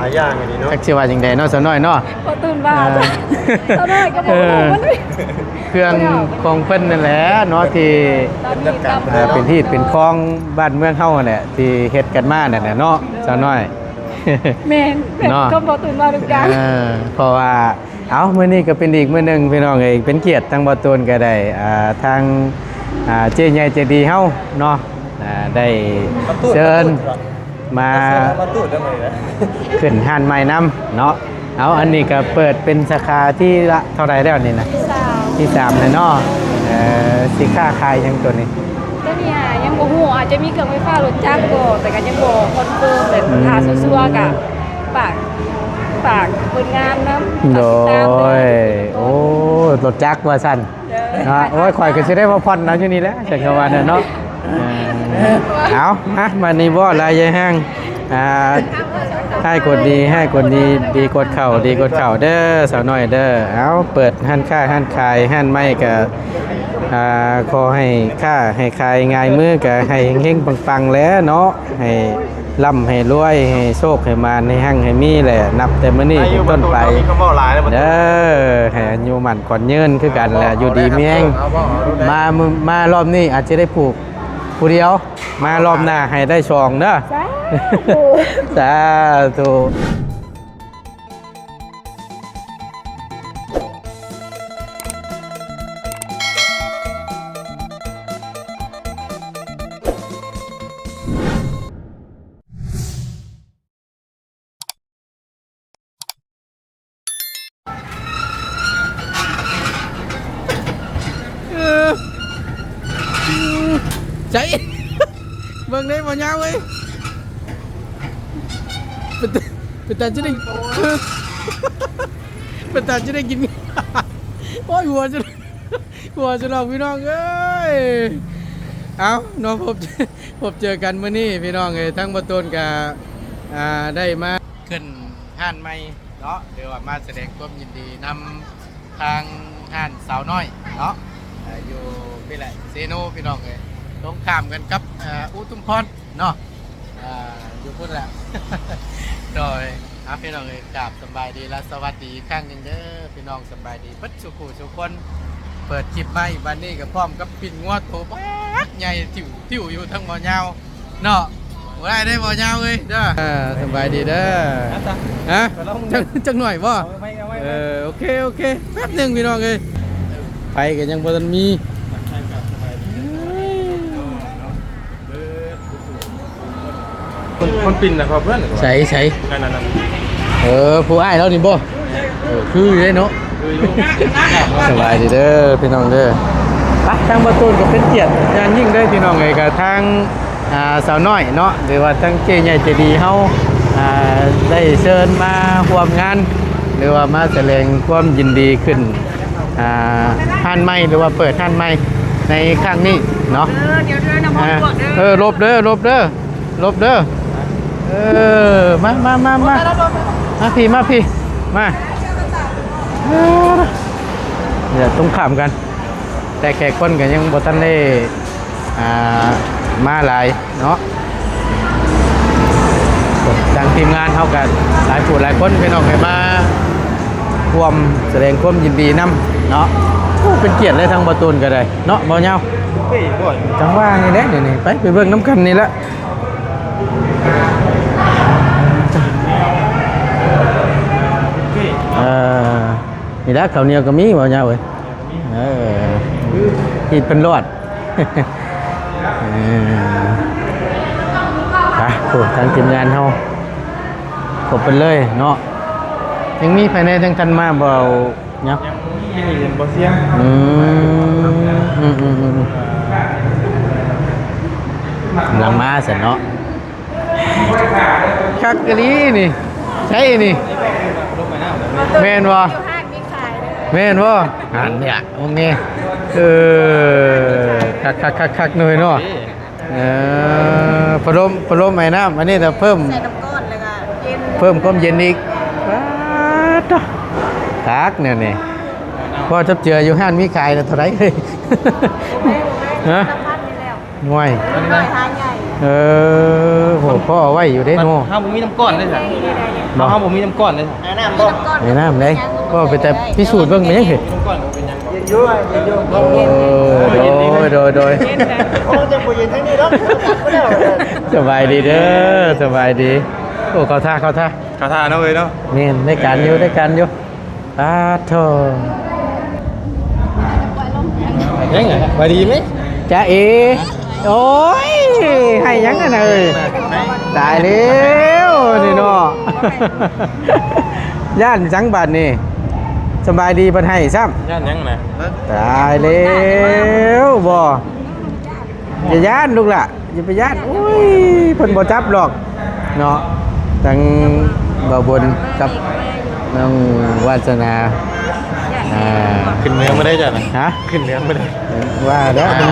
ຫຼາຍຢ່າງອັນນີ້ເນາະ ຈັກຊິວ່າຈັ່ງໃດເນາະ ສາວນ້ອຍເນາະ. ບໍ່ຕື່ນວ່າ ເອີ ສາວນ້ອຍກໍບໍ່ຮູ້ ເອີ ເພິ່ນ ເຄື່ອງຂອງເພິ່ນນັ້ນແຫຼະເນາະ ທີ່ ເອີ ເປັນຮີດເປັນຄອງບ້ານເມືອງເຮົາຫັ້ນແຫຼະ ທີ່ເຮັດກັນມານັ້ນແຫຼະເນາະ ສາວນ້ອຍ. ແມ່ນ ແມ່ນ ເນາະ ຄວາມບໍ່ຕື່ນວ່າທຸກຢ່າງ. ເອີ ເພາະວ່າ ເອົ້າ ມື້ນີ້ກໍເປັນອີກມື້ໜຶ່ງພີ່ນ້ອງເອີຍ ເປັນກຽດທາງບ່າວຕູນກໍໄດ້ ອ່າ ທາງ ອ່າ ເຈ້ໃຫຍ່ໃຈດີເຮົາເນາະ ອ່າ ໄດ້ເຊີນມາຂຶ້ນຮ້ານໃໝ່ນຳເນາະ. ເອົາ ອັນນີ້ກໍເປີດເປັນສາຂາທີລະເທົ່າໃດແລ້ວນີ້ນະ? ທີສາມ ທີສາມແລ້ວເນາະ. ເອີ ຊິຄ້າຂາຍຫຍັງໂຕນີ້? ໂຕນີ້ຫາຍັງບໍ່ຮູ້ ອາດຈະມີເຄື່ອງໄຟຟ້າລົດຈັກບໍ່ ແຕ່ກໍຍັງບໍ່ຄອນເຟີມ ແບບ ອືມ ຖ້າຊັວໆກໍຝາກ ຝາກເພິ່ນງານນຳ. ໂດຍ ໂອ້ ລົດຈັກວ່າຊັ້ນ ໂດຍ ເນາະ. ໂອ້ຍ ຂ້ອຍກໍຊິໄດ້ມາຜ່ອນເອົາຢູ່ນີ້ແຫຼະ ຈັກກະວ່ານັ້ນເນາະ. ເອີ ເອົາ ມາ ມານີ້ບໍ່ຫຼາຍໃຫຍ່ແຮງ ອ່າ ຮ້າຍກວດດີ ຮ້າຍກວດດີ ດີກວດເຂົ້າ ດີກວດເຂົ້າເດີ ສາວນ້ອຍເດີ. ເອົາ ເປີດຮ້ານຄ້າຮ້ານຂາຍ ຮ້ານໃໝ່ກໍ ອ່າ ຂໍໃຫ້ຄ້າໃຫ້ຂາຍງ່າຍມື ກໍໃຫ້ເຮັງໆປັງໆແຫຼະເນາະ ໃຫ້ ລ່ຳໃຫ້ລວຍ ໃຫ້ໂຊກໃຫ້ໝານ ໃຫ້ຮັ່ງໃຫ້ມີແຫຼະ ນັບແຕ່ມື້ນີ້ເປັນຕົ້ນໄປເດີ ໃຫ້ອາຍຸໝັ້ນຂວັນຍືນຄືກັນແຫຼະ ຢູ່ດີມີແຮງ. ມາ ມາລອບນີ້ອາດຈະໄດ້ຜູກຜູ້ດຽວ ມາລອບໜ້າໃຫ້ໄດ້ສອງເດີ. ສາທຸ ສາທຸ. ເອີ ໃສ ເບິ່ງເດ້ ບໍ່ຍາວເອີຍ ເປັນຕາ ເປັນຕາຈະໄດ້ ເປັນຕາຈະໄດ້ກິນ ໂອ້ຍ ຫົວຈະ ຫົວຈະຫຼອກ ພີ່ນ້ອງເອີຍ. ເອົາເນາະ ພົບ ພົບເຈີກັນມື້ນີ້ພີ່ນ້ອງເອີຍ ທາງບ່າວຕູນກະ ອ່າ ໄດ້ມາຂຶ້ນຮ້ານໃໝ່ເນາະ ຫຼືວ່າມາສະແດງຄວາມຍິນດີນຳທາງຮ້ານສາວນ້ອຍເນາະ ເອີ ຢູ່ພີ້ແຫຼະ ເຊໂນ ພີ່ນ້ອງເອີຍ ຕົງຂ້າມກັນກັບ ເອີ ອຸທຸມພອນເນາະ ເອີ ຢູ່ພຸ້ນແຫຼະ. ໂດຍ ອ່າ ພີ່ນ້ອງເອີຍ ກາບສະບາຍດີ ແລະ ສະຫວັດດີອີກຄັ້ງໜຶ່ງເດີ ພີ່ນ້ອງ ສະບາຍດີເບິດສູ່ຜູ້ສູ່ຄົນ. ເປີດຄລິບມາອີກບາດນີ້ກໍພ້ອມກັບປີ້ນງົວໂຕບັກໃຫຍ່ຕິ້ວໆຢູ່ທາງບໍ່ຍາວເນາະ ບໍ່ໄດ້ເດ້ບໍ່ຍາວເອີຍເດີ. ອ່າ ສະບາຍດີເດີ ຮະ ຈັກ ຈັກໜ້ອຍບໍ່? ເອີ ໂອເຄ ໂອເຄ ແປັບໜຶ່ງພີ່ນ້ອງເອີຍ ໄຟກໍຍັງບໍ່ທັນມີ. ມັນ ມັນປິ່ນນະເພື່ອນ ໃສ ໃສ ນັ້ນ ນັ້ນ ນັ້ນ ເອີ ຜູ້ອ້າຍລາວນີ້ບໍ່? ເອີ ຄືຢູ່ເດ້ເນາະ ຄືຢູ່. ສະບາຍດີເດີພີ່ນ້ອງເດີ ໄປ ທາງບ່າວຕູນກໍເປັນກຽດຢ່າງຍິ່ງເລີຍພີ່ນ້ອງເອີຍ ກະທາງ ອ່າ ສາວນ້ອຍເນາະ ຫຼືວ່າທາງເຈ້ໃຫຍ່ໃຈດີເຮົາ ອ່າ ໄດ້ເຊີນມາຮ່ວມງານ ຫຼືວ່າມາສະແດງຄວາມຍິນດີຂຶ້ນ ອ່າ ຮ້ານໃໝ່ ຫຼືວ່າເປີດຮ້ານໃໝ່ໃນຄັ້ງນີ້ເນາະ. ເອີ ດຽວເດີ ນ້ຳມັນ ອ່າ ບວກເດີ ເອີ ຫຼົບເດີ ຫຼົບເດີ ຫຼົບເດີ. ເອີ ມາ ມາ ມາ ມາ ມາພີ້ ມາພີ້ ມາ. ເອີ ດຽວຕົງຂ້າມກັນ ແຕ່ແຂກຄົນກໍຍັງບໍ່ທັນໄດ້ ອ່າ ມາຫຼາຍເນາະ. ທາງທີມງານເຮົາກໍຫຼາຍຜູ້ຫຼາຍຄົນ ພີ່ນ້ອງ ໄດ້ມາຮ່ວມສະແດງຄວາມຍິນດີນຳເນາະ. ໂອ້ ເປັນກຽດເລີຍ ທາງບ່າວຕູນກໍໄດ້ເນາະ ບ່າວຍາວ. ເອີຍ ບໍ່ ຈັ່ງວ່ານີ້ແຫຼະ ດຽວນີ້ ໄປ ໄປເບິ່ງນຳກັນນີ້ແຫຼະ. ເອີ ນີ້ແຫຼະ ເຂົ້າໜຽວກໍມີ ບ່າວຍາວເອີຍ. ເອີ ອີກເປັນລອດ ເອີ ໄປ ໂອ້ ທາງທີມງານເຮົາຄົບເບິດເລີຍເນາະ. ຍັງມີໃຜແດ່ ຍັງທັນມາບໍ່ເນາະ? ຍັງມີບໍ່ສຽງ. ອືມ ອືມໆໆ ກຳລັງມາຊັ້ນເນາະ. ຄັກອີ່ຫຼີນີ້ ໃສນີ້ ແມ່ນບໍ່? ຢູ່ຮ້ານມີຂາຍເດີ ແມ່ນບໍ່? ຫັ້ນແຫຼະ ໂອເຄ ເອີ ຄັກໆໆໆ ໜ່ອຍເນາະ. ເອີ ພັດລົມ ພັດລົມໄອນ້ຳ ອັນນີ້ລະເພີ່ມ ໃສ່ນ້ຳກ້ອນແລ້ວກໍເຢັນ ເພີ່ມຄວາມເຢັນອີກ. ປາດໂທ້ ຄັກແນວນີ້. ພໍຈັບເຈືອຢູ່ຮ້ານມີຂາຍລະເທົ່າໃດ? ຮະ? ໂອ້ຍ ນ້ອຍຫາໃຫຍ່ ເອີ ໂຫ ພໍເອົາໄວ້ຢູ່ເດ້ເນາະ. ເຮົາບໍ່ມີນ້ຳກ້ອນເດ້ຊະ. ບໍ່ ເຮົາບໍ່ມີນ້ຳກ້ອນເດ້ຊະ. ອາ ນ້ຳບໍ່? ມີນ້ຳເດ້. ກໍເປັນແຕ່ພິສູດເບິ່ງແມ່ນຫຍັງ. ນ້ຳກ້ອນເປັນຫຍັງ? ເຢັນຢູ່ ເຢັນຢູ່. ໂອ້ ໂດຍ ໂດຍ ໂດຍ. ໂອ້ ຈະບໍ່ເຢັນທາງນີ້ດອກ. ສະບາຍດີເດີ ສະບາຍດີ. ໂອ້ ເຂົ້າທ່າ ເຂົ້າທ່າ ເຂົ້າທ່າເນາະເອີຍເນາະ. ແມ່ນ ໄດ້ການຢູ່ ໄດ້ການຢູ່. ປາດໂທ້ ຍັງໄງ ສະບາຍດີໄໝ? ຈາເອ ໂອ້ຍ ໃຫ້ຫຍັງຫັ້ນນະເອີຍ? ຕາຍແລ້ວນີ້ເນາະ. ຢ້ານຫຍັງບາດນີ້? ສະບາຍດີເພິ່ນໃຫ້ຊ້ຳ. ຢ້ານຫຍັງນະ? ຕາຍແລ້ວ ບໍ່ ຢ່າຢ້ານລູກຫຼ້າ ຢ່າໄປຢ້ານ. ໂອ້ຍ ເພິ່ນບໍ່ຈັບດອກເນາະ. ທັງບ່າວບຸນກັບນ້ອງວາດສະໜາ ອ່າ ຂຶ້ນເໜືອມາໄດ້ຈ້ະນະ. ຮະ? ຂຶ້ນເໜືອມາໄດ້. ວ່າແລ້ວ ອ່າ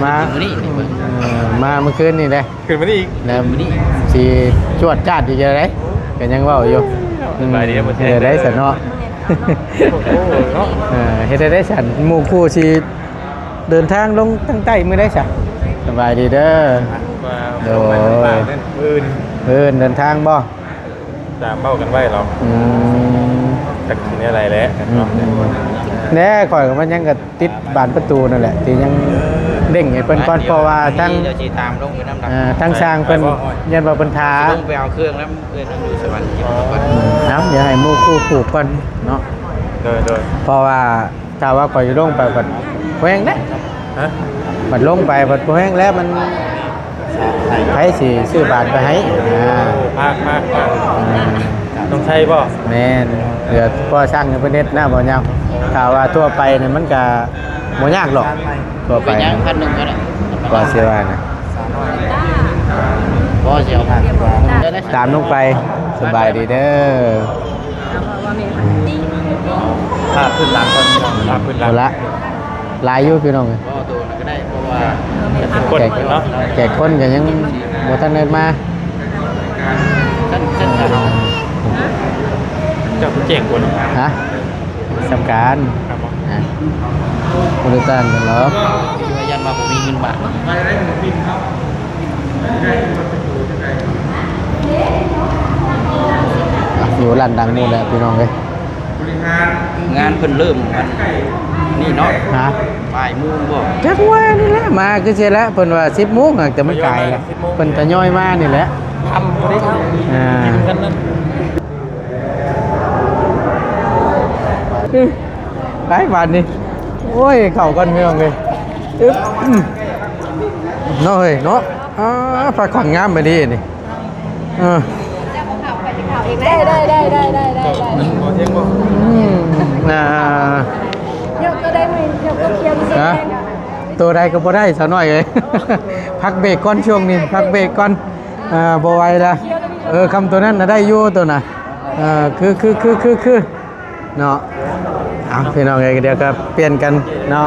ມາ ມື້ນີ້ ເອີ ມາມື້ຄືນນີ້ແຫຼະ. ຂຶ້ນມານີ້ອີກ ແລ້ວມື້ນີ້ຊິຈວດຈາດອີກແລ້ວເດ້. ກໍຍັງເວົ້າຢູ່. ສະບາຍດີ ອືມ ເຮັດໄດ້ຊັ້ນເນາະ. ໂອ້ໂຫ ເນາະ ເອີ ເຮັດໄດ້ຊັ້ນ ໝູ່ຄູ່ຊິເດີນທາງລົງທາງໃຕ້ມື້ໃດຊະ? ສະບາຍດີເດີ. ໂດຍ ມື້ອື່ນ ມື້ອື່ນເດີນທາງບໍ່? ຕາມເວົ້າກັນໄວ້ລອກ. ອືມ ຈັກຊິແນວໃດແຫຼະ. ອືມ ແນ່ ຂ້ອຍກໍມັນຍັງກໍ ຕິດບານປະຕູນັ້ນແຫຼະ ທີ່ຍັງເລັ່ງໃຫ້ເພິ່ນກ່ອນ ເພາະວ່າທາງ ດຽວຊິຕາມລົງຢູ່ນຳດອກ. ເອີ ທາງຊ່າງເພິ່ນ ໄປບໍ່? ຢ້ານວ່າເພິ່ນຖ້າ ຊິລົງໄປເອົາເຄື່ອງນຳເອື້ອຍນ້ອງຢູ່ສະຫວັນ. ອໍ ເອົາ ດຽວໃຫ້ໝູ່ຄູ່ຜູກກ່ອນເນາະ. ໂດຍ ໂດຍ. ເພາະວ່າຖ້າວ່າຂ້ອຍລົງໄປບັດບໍ່ແຮງເດ້. ຮະ? ບັດລົງໄປບັດບໍ່ແຮງແລ້ວ ມັນ ໃຜຊິຊື້ບານໄປໃຫ້? ອ່າ ພາກ ພາກ ພາກ ອືມ ຕ້ອງໃຊ້ບໍ່? ແມ່ນ ເພື່ອພໍຊ່າງໃຫ້ເພິ່ນເຮັດນະ ບໍ່ຍາກ. ຖ້າວ່າທົ່ວໄປນີ້ມັນກະບໍ່ຍາກດອກ ທົ່ວໄປ ເປັນຫຍັງ ພັນໜຶ່ງກໍໄດ້ ກໍຊິວ່ານະ ບໍ່ຊິເອົາ ຕາມລົງໄປ. ສະບາຍດີເດີ. ພາບພື້ນຫຼັງກ່ອນ ພາບພື້ນຫຼັງ ເອົາລະ ຫຼາຍຢູ່ພີ່ນ້ອງເອີຍ. ບໍ່ ໂຕນັ້ນກໍໄດ້ ເພາະວ່າ ແຂກ ເນາະ ແຂກຄົນກໍຍັງບໍ່ທັນໄດ້ມາ. ຊັ້ນ ຊັ້ນ ເຈົ້າຄືແຈ້ງຄົນ ຮະ? ສຳຄັນ ຄັບ ຮະ? ບໍ່ໄດ້ຕ່າງກັນດອກ. ຢ້ານວ່າບໍ່ມີເງິນບາດ. ຢູ່ຮ້ານດັງໝູ່ແຫຼະພີ່ນ້ອງເອີຍ. ງານເພິ່ນເລີ່ມວັນນີ້ເນາະ. ຮະ? ບ່າຍໂມງບໍ່? ຈັກວ່ານີ້ແຫຼະ ມາຄືຊິແຫຼະ ເພິ່ນວ່າສິບໂມງ ແຕ່ມັນກາຍແລ້ວ. ສິບໂມງ ເພິ່ນທະຍອຍມານີ້ແຫຼະ. ຄ່ຳພໍດີ ອ່າ ກິນກັນນະ. ອື ໄປບາດນີ້. ໂອ້ຍ ເຂົ້າກ່ອນພີ່ນ້ອງເອີຍ. ອຶບ ອື ເນາະເຮີ້ຍເນາະ. ອ່າ ພາຂວັນງາມອີ່ຫຼີນີ້. ເອີ ໄດ້ ໄດ້ ໄດ້ ໄດ້ ໄດ້ ໄດ້ ບໍ່ ບໍ່ ບໍ່ ອືມ ອ່າ ຍົກໂຕໃດມັນ ຍົກໂຕຂຽວ ຮະ? ໂຕໃດກໍບໍ່ໄດ້ ສາວນ້ອຍເອີຍ. ພັກເບຣກກ່ອນ ຊ່ວງນີ້ພັກເບຣກກ່ອນ. ອ່າ ບໍ່ໄຫວລະ. ເອີ ຄຳໂຕນັ້ນນະໄດ້ຢູ່ ໂຕນະ. ເອີ ຄື ຄື ຄື ຄື ຄື ເນາະ. ເອົາ ພີ່ນ້ອງເອີຍ ດຽວກໍປ່ຽນກັນເນາະ.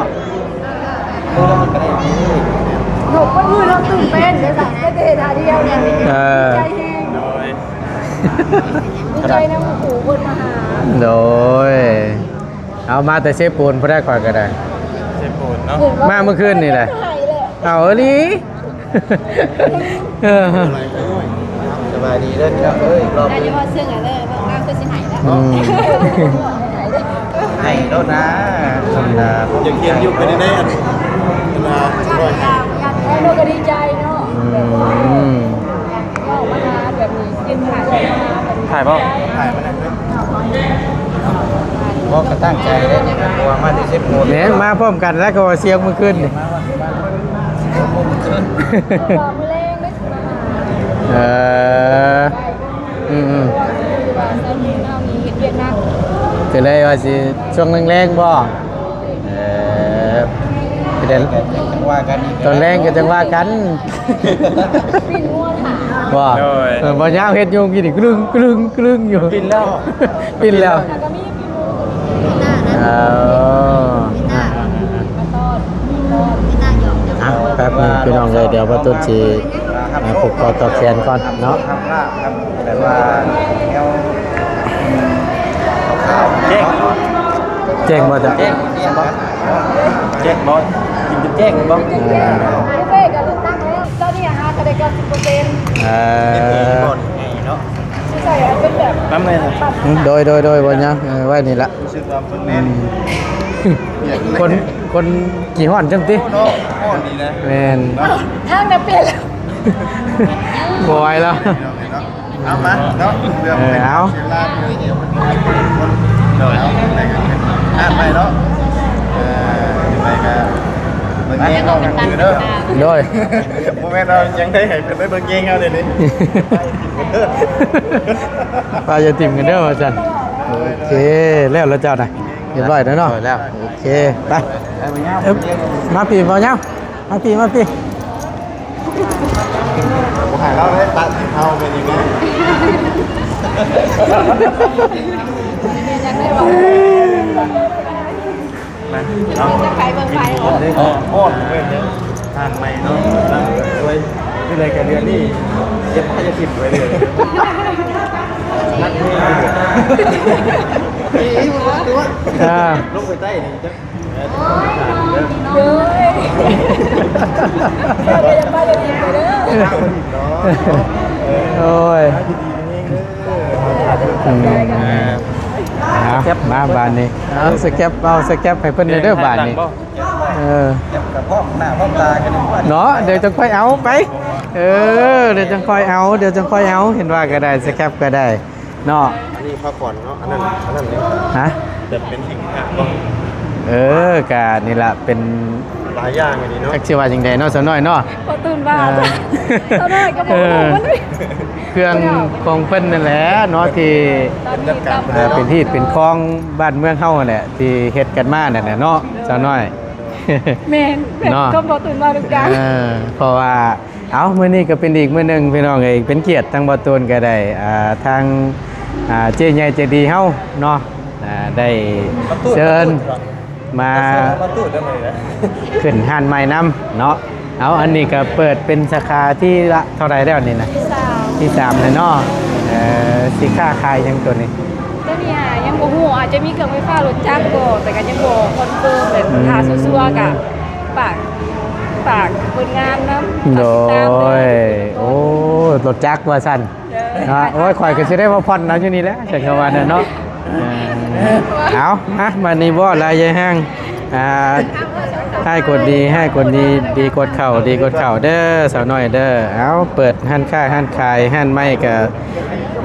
ນົກມັນຄືນອກຕື່ນເຕັ້ນເດ້ ໄດ້ແຕ່ເຮັດທ່າດຽວນີ້. ເອີ ດີໃຈແຮງ ໂດຍ ດີໃຈນຳໝູ່ເພິ່ນມາຫາ. ໂດຍ ເອົາ ມາແຕ່ເຊໂປນພຸ້ນແຫຼະ ຂ້ອຍກໍໄດ້ເຊໂປນເນາະ. ມາມື້ຄືນນີ້ແຫຼະ. ເອົາອີ່ຫຼີ. ເອີ ສະບາຍດີເດີພີ່ນ້ອງເອີຍ ອີກຮອບໜຶ່ງ. ເວົ້າເລື່ອງຫຍັງເດີ ເວົ້າງາມຄືຊິໃຫ້ແລ້ວ. ອືມ ໃຫ້ໂລດນະ. ຢາກເຫັນຢູ່ເປັນຈັ່ງໃດ ອັນ ອັນວ່າ ໂອ້ ກໍດີໃຈເນາະ. ອືມ ເວົ້າມາຫາແບບນີ້ ຢືນຖ່າຍມາແບບນີ້ ຖ່າຍບໍ່? ຖ່າຍມາແລ້ວ. ບໍ່ ກໍຕັ້ງໃຈເດ້ນີ້ ເພາະວ່າມາແຕ່ສິບໂມງ. ແມ່ນ ມາພ້ອມກັນແລ້ວ ກໍວ່າສຽງມື້ຄືນນີ້. ເອີ ອືມໆ ກໍເລີຍວ່າຊິຊ່ວງແລງໆບໍ່? ເອີ ກໍຈັ່ງວ່າກັນອີກ ຕອນແລງກໍຈັ່ງວ່າກັນ. ປິ່ນງົວຖາມ ບໍ່? ໂດຍ ເອີ ບໍ່ຍາວເຮັດຢູ່ກີ້ນີ້ ກະລຶ້ງ ກະລຶ້ງ ກະລຶ້ງຢູ່. ປິ່ນແລ້ວ ປິ່ນແລ້ວ. ເອີ ເອົາ ແປັບໜຶ່ງພີ່ນ້ອງເອີຍ ດຽວບ່າວຕຸນຊິ ອ່າ ຜູກຄໍຕໍ່ແຂນກ່ອນເນາະ. ແບບວ່າແນວ ແຈ້ງ ແຈ້ງບໍ່ຈະ ແຈ້ງ ແຈ້ງບໍ່ ກິນຈົນແຈ້ງບໍ່? ເອີ ບຸບເຟກໍເລີ່ມຕັ້ງແລ້ວ ຕອນນີ້ອາຫານກໍໄດ້ ເກົ້າສິບເປີເຊັນ ເອີ ໃສ່ເປັນແບບ ອືມ ໂດຍ ໂດຍ ໂດຍ ບໍ່ຫຍັງ ເອີ ໄວ້ນີ້ລະ ຮູ້ສຶກວ່າເພິ່ນແໜ້ນ ອືມ ຄົນ ຄົນຂີ້ຮ້ອນຈັ່ງຕິ ເນາະ ຮ້ອນດີນະ ແມ່ນ ທາງນະປ່ຽນແລ້ວ ບໍ່ໄຫວແລ້ວ ເອົາມາເນາະ ເລື່ອງ ເອີ ເປັນ ເອົາ ເຊລາ ໂດຍ ເອົາໄປກັນ ອ່ານໄປເນາະ ເອີ ໄປກະ ເບິ່ງແຍງເຮົາກັນຄືເດີ ໂດຍ ບໍ່ແມ່ນວ່າຍັງໄດ້ໃຫ້ເພິ່ນໄດ້ເບິ່ງແຍງເຮົາເດນີ້ ວ່າຢ່າຖິ້ມກັນເດີວ່າຊັ້ນ ໂອເຄ ແລ້ວລະເຈົ້ານະ ຮຽບຮ້ອຍແລ້ວເນາະ ໂດຍ ແລ້ວ ໂອເຄ ໄປ ເອີ ມາພີ້ ເບົາຍາວ ມາພີ້ ມາພີ້ ບໍ່ໃຫ້ລາວໄດ້ຕັດເຮົາເປັນຫຍັງໄງ ມາເນາະ ເບິ່ງໃຜເບິ່ງໃຜ ໂອ້ ໂອ້ ເບິ່ງເດ້ ຮ້ານໃໝ່ເນາະ ກຳລັງສວຍ ຄືໃດກະເດືອນນີ້ ເກັບຜ້າຢາຖິ້ມໄວ້ເລີຍ ນັດເຮົງເລີຍ ອ່າ ລົງໄປໃຕ້ນີ້ ໂອ້ຍ ອືມ ເອົາ ມາບາດນີ້ ເອົາສະແກັບ ເອົາສະແກັບໃຫ້ເພິ່ນແດ່ເດີບາດນີ້ ເອີ ເນາະ ດຽວຈັ່ງຄ່ອຍເອົາໄປ ເອີ ດຽວຈັ່ງຄ່ອຍເອົາ ດຽວຈັ່ງຄ່ອຍເອົາ ເຫັນວ່າກະໄດ້ ສະແກັບກະໄດ້ ເນາະ ອັນນີ້ພາຂວັນເນາະ ອັນນັ້ນ ອັນນັ້ນເດ ຮະ ແບບເປັນຫິ້ງພະບໍ່ ເອີ ກະນີ້ລະ ເປັນຫຼາຍຢ່າງອັນນີ້ເນາະ ຈັກຊິວ່າຈັ່ງໃດເນາະ ສາວນ້ອຍເນາະ ບໍ່ຕື່ນວ່າ ເອີ ສາວນ້ອຍກະບໍ່ຮູ້ ເອີ ມັນ ເຄື່ອງຂອງເພິ່ນນັ້ນແຫຼະເນາະ ທີ່ ເອີ ເປັນຮີດເປັນຄອງບ້ານເມືອງເຮົາຫັ້ນແຫຼະ ທີ່ເຮັດກັນມານັ້ນແຫຼະເນາະ ສາວນ້ອຍ ແມ່ນ ແມ່ນ ເນາະ ຄວາມບໍ່ຕື່ນວ່າທຸກຢ່າງ ເອີ ເພາະວ່າ ເອົາ ມື້ນີ້ກະເປັນອີກມື້ໜຶ່ງພີ່ນ້ອງເອີຍ ເປັນກຽດທາງບ່າວຕູນກະໄດ້ ອ່າ ທາງ ອ່າ ເຈ້ໃຫຍ່ໃຈດີເຮົາເນາະ ອ່າ ໄດ້ເຊີນມາ ມາຕູດໄດ້ມື້ນີ້ນະ ຂຶ້ນຮ້ານໃໝ່ນຳເນາະ ເອົາ ອັນນີ້ກະເປີດເປັນສາຂາທີລະເທົ່າໃດແລ້ວນີ້ນະ ທີສາມ ທີສາມແລ້ວເນາະ ເອີ ຊິຄ້າຂາຍຫຍັງໂຕນີ້? ໂຕນີ້ຫາຍັງບໍ່ຮູ້ ອາດຈະມີເຄື່ອງໄຟຟ້າ ລົດຈັກບໍ່ ແຕ່ກະຍັງບໍ່ຄອນເຟີມ ແບບ ອືມ ຖ້າຊົ່ວໆກະ ຝາກ ຝາກຜົນງານນຳ ໂດຍ ຝາກຕິດຕາມເດີ ໂອ້ ລົດຈັກວ່າຊັ້ນ ເນາະ ໂອ້ຍ ຂ້ອຍກະຊິໄດ້ມາຜ່ອນເອົາຢູ່ນີ້ແຫຼະ ຈັ່ງກະວ່ານັ້ນເນາະ ເອີ ເອົາ ມາ ບາດນີ້ບໍ່ຫຼາຍໃຫຍ່ແຮງ ອ່າ ຮ້າຍກວ່າດີ ຮ້າຍກວ່າດີ ດີກວ່າເກົ່າ ດີກວ່າເກົ່າເດີ ສາວນ້ອຍເດີ ເອົາ ເປີດຮ້ານຄ້າຮ້ານຂາຍ ຮ້ານໃໝ່ກະ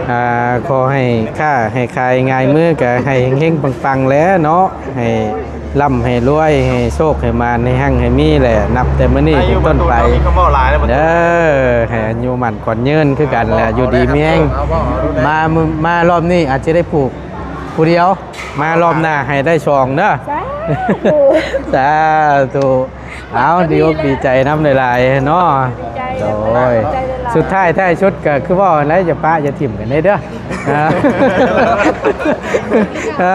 ອ່າ ຂໍໃຫ້ຄ້າໃຫ້ຂາຍງ່າຍມື ກະໃຫ້ເຮັງໆປັງໆແຫຼະເນາະ ໃຫ້ ລ່ຳໃຫ້ລວຍ ໃຫ້ໂຊກໃຫ້ໝານ ໃຫ້ຮັ່ງໃຫ້ມີແຫຼະ ນັບແຕ່ມື້ນີ້ເປັນຕົ້ນໄປເດີ ໃຫ້ອາຍຸໝັ້ນຂວັນຍືນຄືກັນແຫຼະ ຢູ່ດີມີແຮງ ມາ ມາລອບນີ້ອາດຈະໄດ້ຜູກຜູ້ດຽວ ມາລອບໜ້າໃຫ້ໄດ້ສອງເດີ ສາທຸ ສາທຸ ເອົາ ດີອົກດີໃຈນຳຫຼາຍໆເນາະ ດີໃຈ ໂດຍ ຂອບໃຈຫຼາຍໆ ສຸດທ້າຍທ້າຍສຸດກະຄືເວົ້າຫັ້ນແຫຼະ ຢ່າປະຢ່າຖິ້ມກັນເດີ ເອີ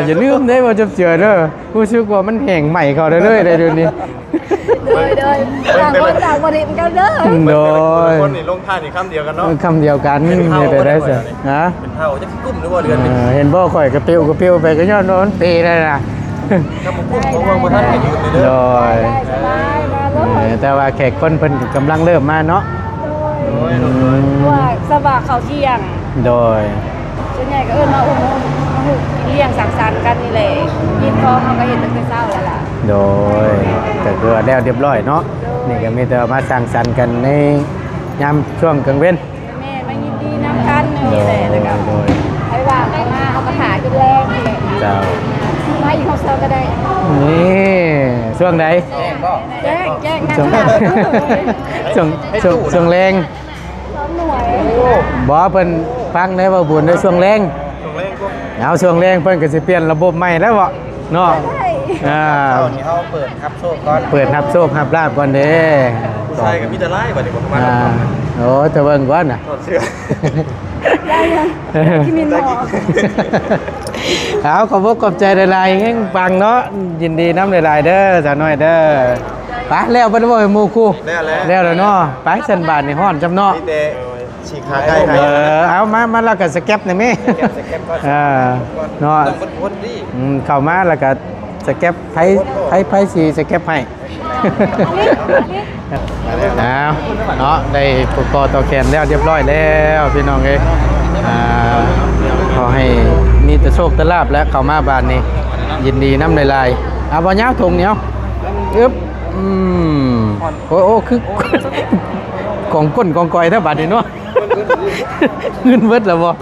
ຢ່າລືມເດ້ ບໍ່ຈັບເຈື່ອເດີ ຮູ້ສຶກວ່າມັນແຫ້ງໃໝ່ເຂົ້າເລື້ອຍໆເດ້ດຽວນີ້ ໂດຍ ໂດຍ ຕ່າງຄົນຕ່າງບໍ່ເຫັນກັນເດີ ໂດຍ ຄົນນີ້ລົງທ້າຍນີ້ຄຳດຽວກັນເນາະ ເອີ ຄຳດຽວກັນ ເປັນເທົ່າ ເຮັດໄດ້ໄດ໋ ຈັ່ງຊິກຸ້ມຫຼືບໍ່ເດືອນນີ້ ເອີ ເຫັນບໍ່ ຂ້ອຍກະປິວກະປິວໄປກະຍ້ອນວ່າມັນເປແລ້ວນະ ຄັນບໍ່ກຸ້ມເຂົາເວົ້າບໍ່ທັນກະຢຸດເລີຍເດີ ໂດຍ ສະບາຍ ມາເລີຍ ເອີ ແຕ່ວ່າແຂກຄົນເພິ່ນກຳລັງເລີ່ມມາເນາະ ໂດຍ ອືມ ເພາະວ່າສະບາຍເຂົ້າທ່ຽງ ໂດຍ ສ່ວນໃຫຍ່ກະເອີ້ນມາອຸດໜູນ ມາຮູ້ກິນລ້ຽງສັງສັນກັນນີ້ແຫຼະ ກິນຂອງເຮົາກະເຮັດຕັ້ງແຕ່ເຊົ້າແລ້ວລະ ໂດຍ ກະຄືວ່າແລ້ວຮຽບຮ້ອຍເນາະ ໂດຍ ນີ້ກະມີແຕ່ວ່າມາສັງສັນກັນໃນຍາມຊ່ວງກາງເວັນ ແມ່ນ ມາຍິນດີນຳກັນນີ້ແຫຼະ ໂດຍ ແລ້ວກະ ໂດຍ ໃຜວ່າງກະມາ ເຮົາກະຖ້າຈົນແລງນີ້ແຫຼະ ເຈົ້າ ມາອີກຮອບສອງກະໄດ້ ນີ້ ຊ່ວງໃດ ແຈ້ງ ແຈ້ງ ຊ່ວງ ຊ່ວງ ຊ່ວງແລງ ບໍ່ ເພິ່ນຟັງໄດ້ເວົ້າບຸນໃນຊ່ວງແລງ ເອົາ ຊ່ວງແລງເພິ່ນກະຊິປ່ຽນລະບົບໃໝ່ແລ້ວເນາະ ອ່າ ເຊົ້ານີ້ເຮົາເປີດຮັບໂຊກກ່ອນ ເປີດຮັບໂຊກຮັບລາບກ່ອນເດ້ ຜູ້ຊາຍກະມີແຕ່ຫຼາຍບາດນີ້ ອ່າ ໂອ້ ແຕ່ເບິ່ງກ່ອນນະ ຖອດເສື້ອ ໄດ້ຍັງ ກິນມິນໝໍ ເອົາ ຂອບອົກຂອບໃຈຫຼາຍໆ ເຮັງປັງເນາະ ຍິນດີນຳຫຼາຍໆເດີ ສາວນ້ອຍເດີ ໄປ ແລ້ວບໍ່ໄດ້ເວົ້າໃຫ້ໝູ່ຄູ່ ແລ້ວແລ້ວ ແລ້ວແລ້ວເນາະ ໄປຊັ້ນບາດນີ້ ຮ້ອນຈຳເນາະ ມີແຕ່ ສີຂາໄກ່ໄປ ເອີ ເອົາມາ ມາ ແລ້ວກະສະແກັບແດ່ແມ່ ສະແກັບ ສະແກັບກ່ອນ ເອີ ເນາະ ຕ້ອງຄົນດີ ອືມ ເຂົ້າມາແລ້ວກະສະແກັບ ໃຜ ໃຜ ໃຜຊິສະແກັບໃຫ້ ອ້າວ ເນາະ ໄດ້ຜູກຄໍຕໍ່ແຂນແລ້ວ ຮຽບຮ້ອຍແລ້ວພີ່ນ້ອງເອີຍ. ອ່າ ຂໍໃຫ້ມີແຕ່ໂຊກແຕ່ລາບແຫຼະ ເຂົ້າມາບາດນີ້ ຍິນດີນຳຫຼາຍໆ. ເອົາ ບໍ່ຍາວຖົງນີ້ ເອົາ ອຶບ ອືມ ໂອ້ ໂອ້ ຄື ກອງກົ້ນກອງກອຍແທ້ບາດນີ້ເນາະ. ເງິນເບິດແລ້ວບໍ່?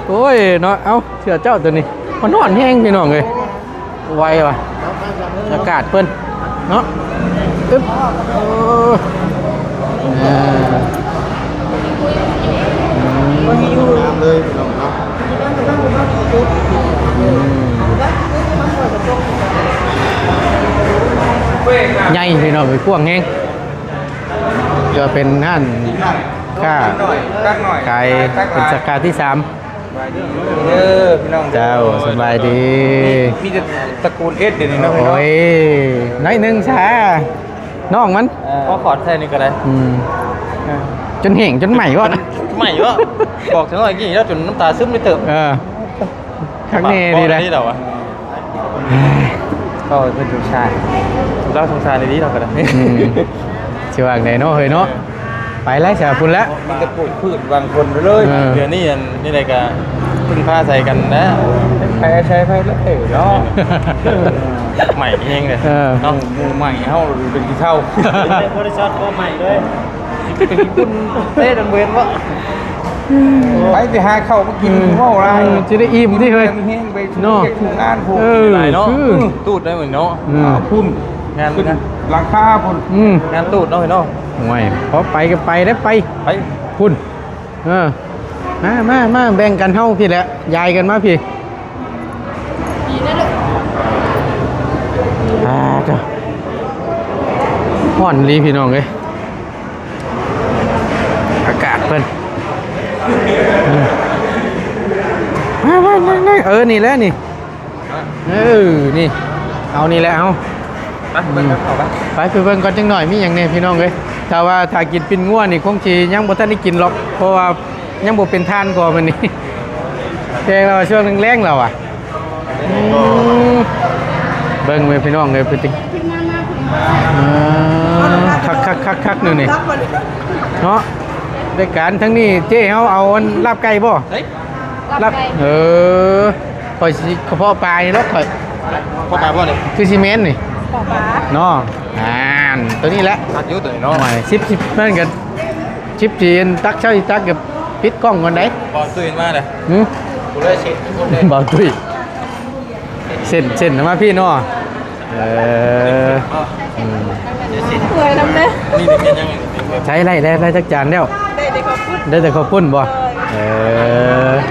ໂອ້ຍເນາະ ເອົ້າ ເສື້ອເຈົ້າໂຕນີ້ ມັນຮ້ອນແຮງພີ່ນ້ອງເອີຍ ໄວວ່ະ ອາກາດເພິ່ນເນາະ. ອຶບ ເອີ ເອີ ງາມເລີຍພີ່ນ້ອງເນາະ. ໃຫຍ່ພີ່ນ້ອງເອີຍ ກວ້າງແຮງ ກໍເປັນຮ້ານຄ້າຂາຍເປັນສາຂາທີສາມ. ເດີພີ່ນ້ອງເດີ ເຈົ້າ ສະບາຍດີ. ມີແຕ່ຕະກູນເອັດດຽວນີ້ເນາະ. ໂອ້ຍ ໜ້ອຍໜຶ່ງຊາ ນ້ອງມັນ ເອີ ພໍຂອດໃສ່ນີ້ກໍໄດ້. ອືມ ເອີ ຈົນແຫ້ງ ຈົນໄໝ້ວະ ໄໝ້ວະ ບອກເຖິງໜ້ອຍກີ້ແລ້ວ ຈົນນ້ຳຕາຊຶມໄດ້ເຕີບ. ເອີ ຄັກແນ່ດີແຫຼະ ເວົ້າໃຫ້ເພິ່ນສົງສານ ລາວສົງສານອີ່ຫຼີ ລາວກໍໄດ້. ອືມ ຊິວ່າຈັ່ງໃດເນາະເຮີ້ຍເນາະ. ໄປແລ້ວຊະ ພຸ້ນແຫຼະ ມີແຕ່ປູກພືດຫວັງຜົນໄປເລີຍ. ເອີ ດຽວນີ້ອັນນີ້ໃດກະເພິ່ງພາໃສ່ກັນນະ ໃຜໃຊ້ໃຜເລີຍເນາະ. ໃໝ່ແຮງເລີຍ ເອີ ເນາະ ໝູ່ໃໝ່ເຮົາເປັນຂີ້ເຖົ້າ ບໍລິສັດບໍ່ໃໝ່ເລີຍ ເປັນຂີ້ຝຸ່ນເດ້ ດັນເວນບໍ່. ໄປໄປຫາເຂົ້າມາກິນ ອືມ ເວົ້າຫຼາຍ ອືມ ຊິໄດ້ອີ່ມຕິເຮີ້ຍ ແຮງໄປເນາະ ທຸກງານພຸ້ນ. ເອີ ຫຼາຍເນາະ ຄື ອືມ ຕູດໄດ້ໝົດເນາະ. ອືມ ອ່າ ພຸ້ນ ງານ ຂຶ້ນ ງານ ຫຼັງຄາພຸ້ນ. ອືມ ງານຕູດເນາະເນາະ. ໂອ້ຍ ພໍໄປກໍໄປເດ້ ໄປ ໄປພຸ້ນ. ເອີ ມາ ມາ ມາ ແບ່ງກັນເຮົາພີ້ແຫຼະ ຢາຍກັນມາພີ້. ອ່າ ເຈົ້າ ຮ້ອນອີ່ຫຼີພີ່ນ້ອງເອີຍ ອາກາດເພິ່ນ. ອືມ ມາ ມາ ມາ ມາ ເອີ ນີ້ແຫຼະນີ້ ເອີ ນີ້ ເອົານີ້ແຫຼະ ເອົາ ໄປ ອືມ ເບິ່ງກັນຕໍ່ໄປ ໄປ ໄປເບິ່ງກ່ອນຈັກໜ້ອຍ ມີຫຍັງແດ່ພີ່ນ້ອງເອີຍ. ຖ້າວ່າຖ້າກິນປີ້ນງົວນີ້ ຄົງຊິຍັງບໍ່ທັນໄດ້ກິນຫຼອກ ເພາະວ່າຍັງບໍ່ເປັນທານກໍມື້ນີ້ ແຕ່ລາວຊ່ວງແລງໆ ລາວວ່າ. ອືມ ເບິ່ງເວີຍພີ່ນ້ອງເອີຍ ເພິ່ນ ເອີ ຄັກໆໆໆ ແນວນີ້ເນາະ. ລາຍການທາງນີ້ ເຈ້ເຮົາເອົາອັນລາບໄກ່ບໍ່? ເອີ ຂ້ອຍຊິກະເພາະປານີ້ດອກຂ້ອຍ ເພາະປາບໍ່ນີ້? ຄືຊິແມ່ນນີ້ ເພາະປາເນາະ. ອ່າ ໂຕນີ້ແຫຼະ ຄັກຢູ່ໂຕນີ້ເນາະ. ໂອ້ຍ ສິບ ສິບ ນັ້ນກໍ ສິບສີ່ ຕັກເຊົ້າ ຕັກກໍປິດກ້ອງກ່ອນໄດ໋. ບໍ່ຕຸ້ຍມາເດີ ຫື ບໍ່ຕຸ້ຍ ເສັ້ນ ເສັ້ນມາພີ້ເນາະ. ເອີ ອືມ ເມື່ອຍນຳເດ້ ໃຊ້ໄດ້ແລ້ວ ໄດ້ຈັກຈານແລ້ວ? ໄດ້ແຕ່ເຂົ້າປຸ້ນ ໄດ້ແຕ່ເຂົ້າປຸ້ນບໍ່? ເອີ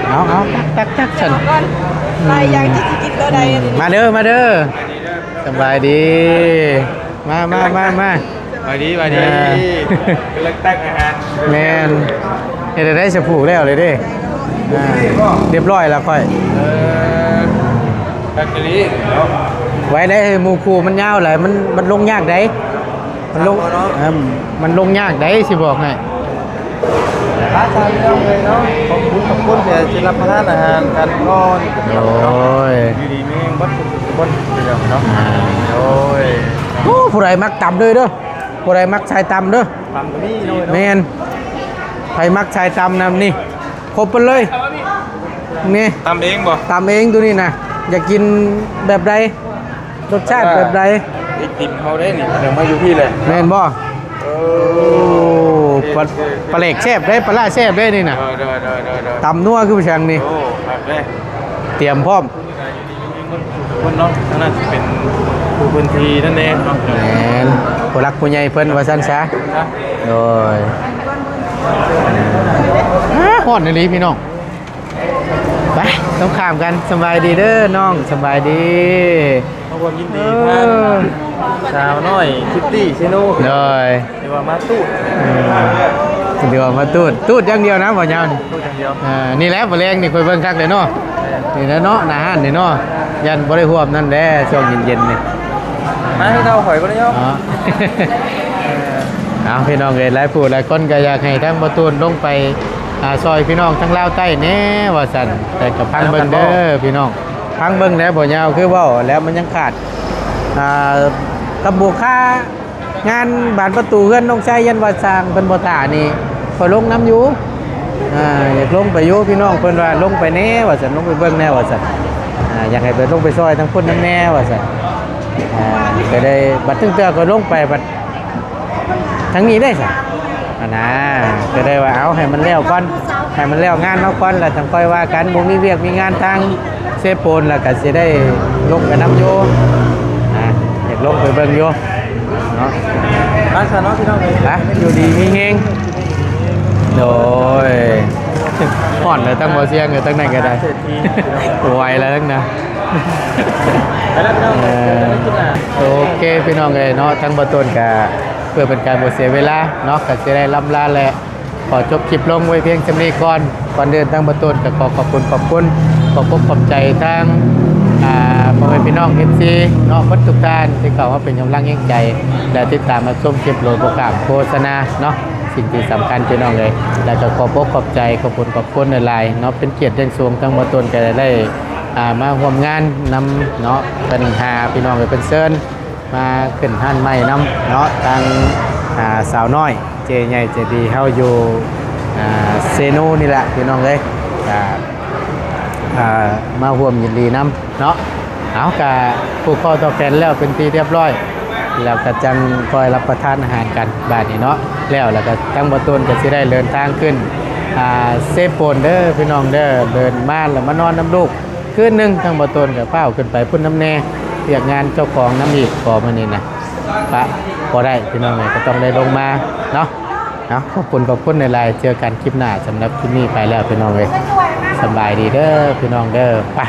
ເອົາໆ ຕັກໆໆ ຊັ້ນ ໄປ ອືມ ຢາກຊິກິນໂຕໃດ. ອືມ ມາເດີ ມາເດີ ສະບາຍດີ ມາ ມາ ມາ ມາ. ສະບາຍດີ ສະບາຍດີ ອ່າ ກຳລັງຕັກອາຫານ. ແມ່ນ ເຮັດໃດສະຜູກແລ້ວເລີຍເດ້. ອ່າ ຮຽບຮ້ອຍແລ້ວຂ້ອຍ. ເອີ ແບດເຕີຣີເນາະ ໄວ້ໄດ້ ໝູ່ຄູ່ມັນຍາວຫຼາຍ ມັນ ມັນລົງຍາກໃດ ມັນລົງ ເອີ ມັນລົງຍາກໃດ ຊິບອກໃຫ້. ພາສາເລື່ອງເລີຍເນາະ ຂອບຄຸນ ຂອບຄຸນທີ່ ທີ່ຮັບປະທານອາຫານກັນກ່ອນ. ໂອ້ຍ ຢູ່ດີມີແຮງເບິດທຸກຄົນເນາະ. ອ່າ ໂອ້ຍ ໂອ້ ຜູ້ໃດມັກຕຳເລີຍເດີ ຜູ້ໃດມັກສາຍຕຳເດີ. ຕຳກໍມີເນາະ. ແມ່ນ ໃຜມັກສາຍຕຳນຳນີ້ ຄົບເພິ່ນເລີຍ ນີ້ ຕຳເອງບໍ່? ຕຳເອງ ໂຕນີ້ນະ ຢາກກິນແບບໃດ? ລົດຊາດແບບໃດ? ໄອຕິມເຮົາເດ້ນີ້ ເອົາມາຢູ່ພີ້ແຫຼະ. ແມ່ນບໍ່? ເອີ ໂອ້ ປາ ປາແຫຼກແຊບເດ້ ປາຫຼ້າແຊບເດ້ນີ້ນະ. ໂດຍໆໆໆ ຕຳນົວຄືຫຍັງນີ້. ໂອ້ ຄັກເດ້ ຕຽມພ້ອມ. ຄົນເນາະ ທາງນັ້ນຊິເປັນຜູ້ພື້ນທີ່ນັ້ນແດ່ເນາະ. ແມ່ນ ຜູ້ຫຼັກຜູ້ໃຫຍ່ເພິ່ນວ່າຊັ້ນຊະ. ໂດຍ ອາ ຮ້ອນອີ່ຫຼີພີ່ນ້ອງ. ໄປ ຕ້ອງຂ້າມກັນ. ສະບາຍດີເດີນ້ອງ ສະບາຍດີ. ເຮົາຄວາມຍິນດີ ເອີ ທາງສາວນ້ອຍຄິດຕີ້ເຊໂນ. ໂດຍ ຫຼືວ່າມາຕູດ ອືມ ຫຼືວ່າມາຕູດ ຕູດຢ່າງດຽວນະ ບໍ່ຍາວນີ້. ຕູດຢ່າງດຽວ. ອ່າ ນີ້ແຫຼະ ມື້ແລງນີ້ຂ້ອຍເບິ່ງຄັກເລີຍເນາະ. ແມ່ນ ນີ້ແຫຼະເນາະ ໜ້າຮ້ານນີ້ເນາະ ຢ້ານບໍ່ໄດ້ຮ່ວມນັ້ນແຫຼະ ຊ່ວງເຢັນໆນີ້. ມາຄືເກົ່າ ຂ້ອຍບໍ່ໄດ້ຍອມເນາະ. ເອີ ເອົາ ພີ່ນ້ອງເອີຍ ຫຼາຍຜູ້ຫຼາຍຄົນກໍຢາກໃຫ້ທາງບໍ່ຕູນລົງໄປ ອ່າ ຊ່ອຍພີ່ນ້ອງທາງລາວໃຕ້ແດ່ວ່າຊັ້ນ ແຕ່ກໍຟັງເບິ່ງເດີພີ່ນ້ອງ ຟັງເບິ່ງແດ່. ບໍ່ຍາວຄືເວົ້າແລ້ວ ມັນຍັງຂາດ ອ່າ ກັບບົວຄາ ງານບານປະຕູເຮືອນນ້ອງຊາຍ ຢ້ານວ່າຊ່າງເພິ່ນບໍ່ຖ້ານີ້ ຂ້ອຍລົງນຳຢູ່. ອ່າ ຢາກລົງໄປຢູ່ ພີ່ນ້ອງເພິ່ນວ່າລົງໄປແດ່ວ່າຊັ້ນ ລົງໄປເບິ່ງແດ່ວ່າຊັ້ນ. ອ່າ ຢາກໃຫ້ໄປລົງໄປຊ່ອຍທາງພຸ້ນນຳແດ່ວ່າຊັ້ນ. ອ່າ ກໍໄດ້ ບັດຕັ້ງແຕ່ຂ້ອຍລົງໄປ ບັດ ທາງນີ້ເດ້ຊະ ອັນນາ ກໍໄດ້ວ່າເອົາໃຫ້ມັນແລ້ວກ່ອນ ໃຫ້ມັນແລ້ວງານເຮົາກ່ອນ ແລ້ວຈັ່ງຄ່ອຍວ່າກັນ. ບໍ່ມີວຽກມີງານທາງເຊໂປນ ແລ້ວກໍຊິໄດ້ລົງໄປນຳຢູ່. ອ່າ ຢາກລົງໄປເບິ່ງຢູ່ເນາະ ໄປຊະເນາະ ພີ່ນ້ອງເອີຍ ໄປ ຢູ່ດີມີແຮງ. ໂດຍ ຮ້ອນແລ້ວ ທັງບໍ່ສຽງ ເອີ ທັງນັ້ນກໍໄດ້ ເສດຖີ ບໍ່ໄຫວແລ້ວນະ. ໄປແລ້ວ ພີ່ນ້ອງເອີຍ ເອີ ເຈີກັນໃນຄລິບໜ້າ. ໂອເຄ ພີ່ນ້ອງເອີຍເນາະ ທາງບ່າວຕົ້ນກະ ເພື່ອເປັນການບໍ່ເສຍເວລາເນາະ ກະຊິໄດ້ລ່ຳລາ ແລະ ຂໍຈົບຄລິບລົງໄວ້ພຽງສ່ຳນີ້ກ່ອນ. ກ່ອນອື່ນທາງບ່າວຕົ້ນກະຂໍຂອບຄຸນ ຂອບຄຸນ ຂອບອົກຂອບໃຈທາງ ອ່າ ພໍ່ແມ່ພີ່ນ້ອງ ເອັຟຊີ ເນາະ ເບິດທຸກທ່ານທີ່ເຂົ້າມາເປັນກຳລັງແຮງໃຈ ແລະ ຕິດຕາມຮັບຊົມຄລິບໂດຍບໍ່ຂ້າມໂຄສະນາເນາະ. ສິ່ງທີ່ສຳຄັນ ພີ່ນ້ອງເອີຍ ແລະ ກະຂອບອົກຂອບໃຈ ຂອບຄຸນ ຂອບຄຸນຫຼາຍໆເນາະ. ເປັນກຽດຢ່າງສູງ ທາງບ່າວຕົ້ນກະໄດ້ ອ່າ ມາຮ່ວມງານນຳເນາະ ເພິ່ນຫາ ພີ່ນ້ອງເອີຍ ເພິ່ນເຊີນມາຂຶ້ນຮ້ານໃໝ່ນຳເນາະ ທາງ ອ່າ ສາວນ້ອຍ ເຈໃຫຍ່ໃຈດີເຮົາຢູ່ ອ່າ ເຊໂນນີ້ແຫຼະ ພີ່ນ້ອງເອີຍ. ກະ ອ່າ ມາຮ່ວມຍິນດີນຳເນາະ. ເອົາ ກະຜູກຄໍຕໍ່ແຂນແລ້ວເປັນທີ່ຮຽບຮ້ອຍ ແລ້ວກະຈັ່ງຄ່ອຍຮັບປະທານອາຫານກັນບາດນີ້ເນາະ. ແລ້ວ ແລ້ວກະທາງບ່າວຕົ້ນກະຊິໄດ້ເດີນທາງຂຶ້ນ ອ່າ ເຊໂປນເດີ ພີ່ນ້ອງເດີ. ເດີນມາແລ້ວມານອນນຳລູກຄືນໜຶ່ງ ທາງບ່າວຕົ້ນກະຟ້າວຂຶ້ນໄປພຸ້ນນຳແດ່ ວຽກງານເຈົ້າຂອງນຳອີກ ພໍມື້ນີ້ນະ ປະບໍ່ໄດ້ ພີ່ນ້ອງເອີຍ ກະຕ້ອງໄດ້ລົງມາເນາະ. ເອົາ ຂອບຄຸນ ຂອບຄຸນຫຼາຍໆ ເຈີກັນຄລິບໜ້າ. ສຳລັບຄລິບນີ້ໄປແລ້ວ ພີ່ນ້ອງເອີຍ ສະບາຍດີເດີ ພີ່ນ້ອງເດີ ໄປ.